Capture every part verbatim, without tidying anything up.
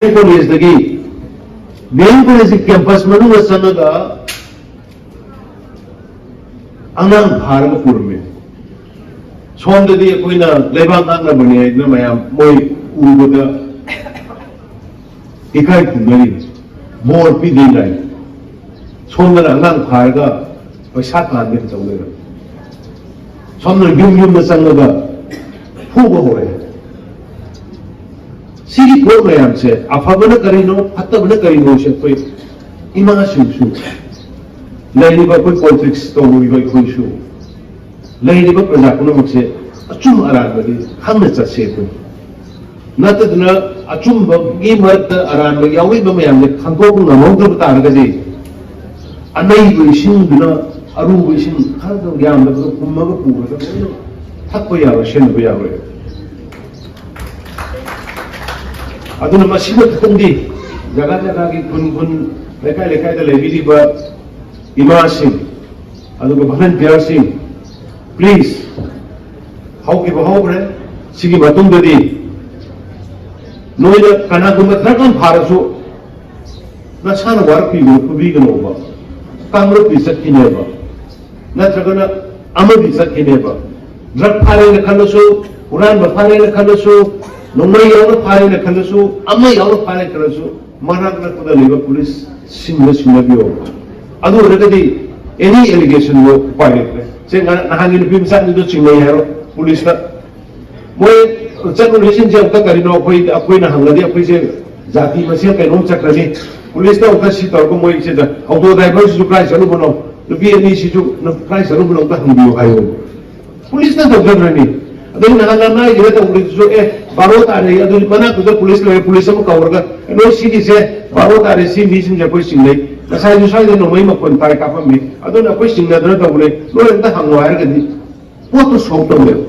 ꯀꯣꯂꯦꯖꯇꯒꯤ, D M ꯀꯣꯂꯦꯖꯀꯤ campus ꯃꯅꯨꯡꯗ ꯆꯪꯉꯒ ꯑꯉꯥꯡ ꯐꯥꯔꯒ ꯄꯨꯔꯝꯃꯦ꯫ ꯁꯣꯝꯗꯗꯤ ꯑꯩꯈꯣꯏꯅ ꯂꯩꯕꯥꯛ ꯉꯥꯛꯅꯕꯅꯦ ꯍꯥꯏꯗꯅ ꯃꯌꯥꯝ ꯃꯣꯏ ꯎꯕꯗ ꯏꯀꯥꯏ ꯈꯨꯝꯅꯔꯤ, ꯕꯣꯔ ꯄꯤꯗꯦ ꯀꯥꯏꯅ꯫ ꯁꯣꯝꯗꯅ ꯑꯉꯥꯡ ꯐꯥꯔꯒ ꯄꯩꯁꯥ ꯇꯥꯟꯒꯦ ꯇꯧ ꯂꯩꯔꯝꯃꯤ꯫ ꯁꯣꯝꯗꯅ ꯌꯨꯝ ꯌꯨꯝꯗ ꯆꯪꯉꯒ ꯐꯨꯕ ꯍꯧꯔꯛꯑꯦ꯫ ꯁꯤꯒꯤ ꯄꯣꯠ ꯃꯌꯥꯝꯁꯦ ꯑꯐꯕꯅ ꯀꯔꯤꯅꯣ, ꯐꯠꯇꯕꯅ ꯀꯔꯤꯅꯣꯁꯦ ꯑꯩꯈꯣꯏ ꯏꯃꯥꯁꯤꯡꯁꯨ, ꯂꯩꯔꯤꯕ ꯑꯩꯈꯣꯏ ꯄꯣꯂꯤꯇꯤꯛꯁ ꯇꯧꯔꯤꯕ ꯑꯩꯈꯣꯏꯁꯨ, ꯂꯩꯔꯤꯕ ꯄ꯭ꯔꯖꯥ ꯄꯨꯝꯅꯃꯛꯁꯦ ꯑꯆꯨꯝ ꯑꯔꯥꯟꯕꯗꯤ ꯈꯪꯅ ꯆꯠꯁꯦ ꯑꯩꯈꯣꯏ꯫ ꯅꯠꯇꯗꯅ ꯑꯆꯨꯝꯕꯒꯤ ꯃꯔꯛꯇ ꯑꯔꯥꯟꯕ ꯌꯥꯎꯔꯤꯕ ꯃꯌꯥꯝꯁꯦ ꯈꯪꯗꯣꯛꯄ ꯉꯝꯍꯧꯗꯕ ꯇꯥꯔꯒꯗꯤ ꯑꯅꯩꯕ ꯏꯁꯤꯡꯗꯨꯅ ꯑꯔꯨꯕ ꯏꯁꯤꯡ ꯈꯔꯗꯪ ꯌꯥꯝꯗꯕꯗ ꯀꯨꯝꯃꯒ ꯄꯨꯔꯒ ꯂꯣꯏꯅ ꯊꯛꯄ ꯌꯥꯔꯣꯏ, ꯁꯤꯖꯤꯟꯅꯕ ꯌꯥꯔꯣꯏ꯫ ꯑꯗꯨꯅ ꯃꯁꯤꯃ ꯈꯛꯇꯪꯗꯤ ꯖꯒꯥ ꯖꯒꯥꯒꯤ ꯈꯨꯟ ꯈꯨꯟ, ꯂꯩꯀꯥꯏ ꯂꯩꯀꯥꯏꯗ ꯂꯩꯕꯤꯔꯤꯕ ꯏꯃꯥꯁꯤꯡ, ꯑꯗꯨꯒ ꯚꯣꯂꯟꯇꯤꯌꯔꯁꯤꯡ, ꯄ꯭ꯂꯤꯖ, ꯍꯧꯈꯤꯕ ꯍꯧꯈ꯭ꯔꯦ꯫ ꯁꯤꯒꯤ ꯃꯇꯨꯡꯗꯗꯤ ꯅꯣꯏꯅ ꯀꯅꯥꯒꯨꯝꯕ ꯗ꯭ꯔꯒ ꯑꯃ ꯐꯥꯔꯁꯨ ꯅꯁꯥꯅ ꯋꯥꯔꯛꯄꯤꯕꯗꯨ ꯐꯨꯕꯤꯒꯅꯣꯕ, ꯀꯥꯡꯂꯨꯞꯇꯤ ꯆꯠꯈꯤꯅꯦꯕ, ꯅꯠꯇ꯭ꯔꯒꯅ ꯑꯃꯗꯤ ꯆꯠꯈꯤꯅꯦꯕ꯫ ꯗ꯭ꯔꯒ ꯐꯥꯔꯦꯅ ꯈꯜꯂꯁꯨ, ꯍꯨꯔꯥꯟꯕ ꯐꯥꯔꯦꯅ ꯈꯜꯂꯁꯨ, ꯅꯣꯡꯃꯩ ꯌꯥꯎꯅ ꯐꯥꯔꯦꯅ ꯈꯜꯂꯁꯨ, ꯑꯃ ꯌꯥꯎꯅ ꯐꯥꯔꯦꯅ ꯈꯜꯂꯁꯨ, ꯃꯅꯥꯛ ꯅꯛꯄꯗ ꯂꯩꯕ ꯄꯨꯂꯤꯁꯁꯤꯡꯗ ꯁꯤꯟꯅꯕꯤꯌꯣ꯫ ꯑꯗꯨ ꯑꯣꯏꯔꯒꯗꯤ ꯑꯦꯅꯤ ꯑꯦꯂꯤꯒꯦꯁꯟꯗꯣ ꯎꯄꯥꯏ ꯂꯩꯇ꯭ꯔꯦ꯫ ꯁꯦ, ꯉ-, ꯅꯍꯥꯟꯒꯤ ꯅꯨꯄꯤ ꯃꯆꯥ ꯑꯅꯤꯗꯣ ꯆꯤꯡꯅꯩ ꯍꯥꯏꯔꯣ ꯄꯨꯂꯤꯁꯇ꯫ ꯃꯣꯏ ꯆꯠꯂꯨꯔꯤꯁꯤꯡꯁꯦ ꯑꯝꯇ ꯀꯔꯤꯅꯣ, ꯑꯩꯈꯣꯏ, ꯑꯩꯈꯣꯏꯅ ꯍꯪꯉꯗꯤ ꯑꯩꯈꯣꯏꯁꯦ ꯖꯥꯇꯤ ꯃꯁꯦꯜ ꯀꯩꯅꯣꯝ ꯆꯠꯈ꯭ꯔꯅꯤ꯫ ꯄꯨꯂꯤꯁꯇ ꯑꯃꯨꯛꯀ ꯁꯤ ꯇꯧꯔꯒ ꯃꯣꯏꯁꯤꯗ ꯑꯣꯇꯣ ꯗ꯭ꯔꯥꯏꯚꯔꯁꯤꯁꯨ ꯀꯥꯏ ꯆꯠꯂꯨꯕꯅꯣ, ꯅꯨꯄꯤ ꯑꯅꯤꯁꯤꯁꯨ ꯀꯥꯏ ꯆꯠꯂꯨꯕꯅꯣ ꯑꯝꯇ ꯍꯪꯕꯤꯌꯨ ꯍꯥꯏꯌꯣ꯫ ꯄꯨꯂꯤꯁꯅ ꯇꯧꯖꯈ꯭ꯔꯅꯤ꯫ ꯑꯗꯩ ꯅꯍꯥꯟ ꯂꯝꯅꯥꯏꯒꯤꯗ ꯇꯧꯔꯤꯗꯨꯁꯨ, ꯑꯦ, ꯕꯥꯔꯣ ꯇꯥꯔꯦ, ꯑꯗꯨꯗꯤ ꯃꯅꯥꯛꯇꯨꯗ ꯄꯨꯂꯤꯁ ꯂꯩꯔꯦ, ꯄꯨꯂꯤꯁ ꯑꯃ ꯀꯧꯔꯒ, "ꯅꯣꯏ ꯁꯤꯒꯤꯁꯦ ꯕꯥꯔꯣ ꯇꯥꯔꯦ, ꯁꯤ ꯃꯤꯁꯤꯡꯁꯦ ꯑꯩꯈꯣꯏ ꯆꯤꯡꯅꯩ, ꯉꯁꯥꯏꯁꯨ ꯁ꯭ꯋꯥꯏꯗ ꯅꯣꯡꯃꯩ ꯃꯈꯣꯟ ꯇꯥꯏ ꯀꯥꯞꯄꯝꯃꯤ, ꯑꯗꯨꯅ ꯑꯩꯈꯣꯏ ꯆꯤꯡꯅꯗꯅ ꯇꯧꯕꯅꯦ, ꯅꯣꯏ ꯑꯝꯇ ꯍꯪꯉꯣ" ꯍꯥꯏꯔꯒꯗꯤ ꯄꯣꯠꯇꯨ ꯁꯣꯜꯕ ꯇꯧꯋꯦꯕ꯫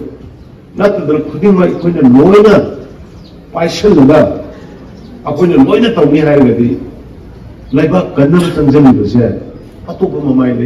ꯅꯠꯇꯗꯅ ꯈꯨꯗꯤꯡꯃꯛ ꯑꯩꯈꯣꯏꯅ ꯂꯣꯏꯅ ꯄꯥꯏꯁꯤꯜꯂꯒ ꯑꯩꯈꯣꯏꯅ ꯂꯣꯏꯅ ꯇꯧꯅꯤ ꯍꯥꯏꯔꯒꯗꯤ ꯂꯩꯕꯥꯛ ꯀꯟꯅꯕ ꯆꯪꯁꯤꯜꯂꯤꯕꯁꯦ ꯑꯇꯣꯞꯄ ꯃꯃꯥꯏ ꯂꯩ꯫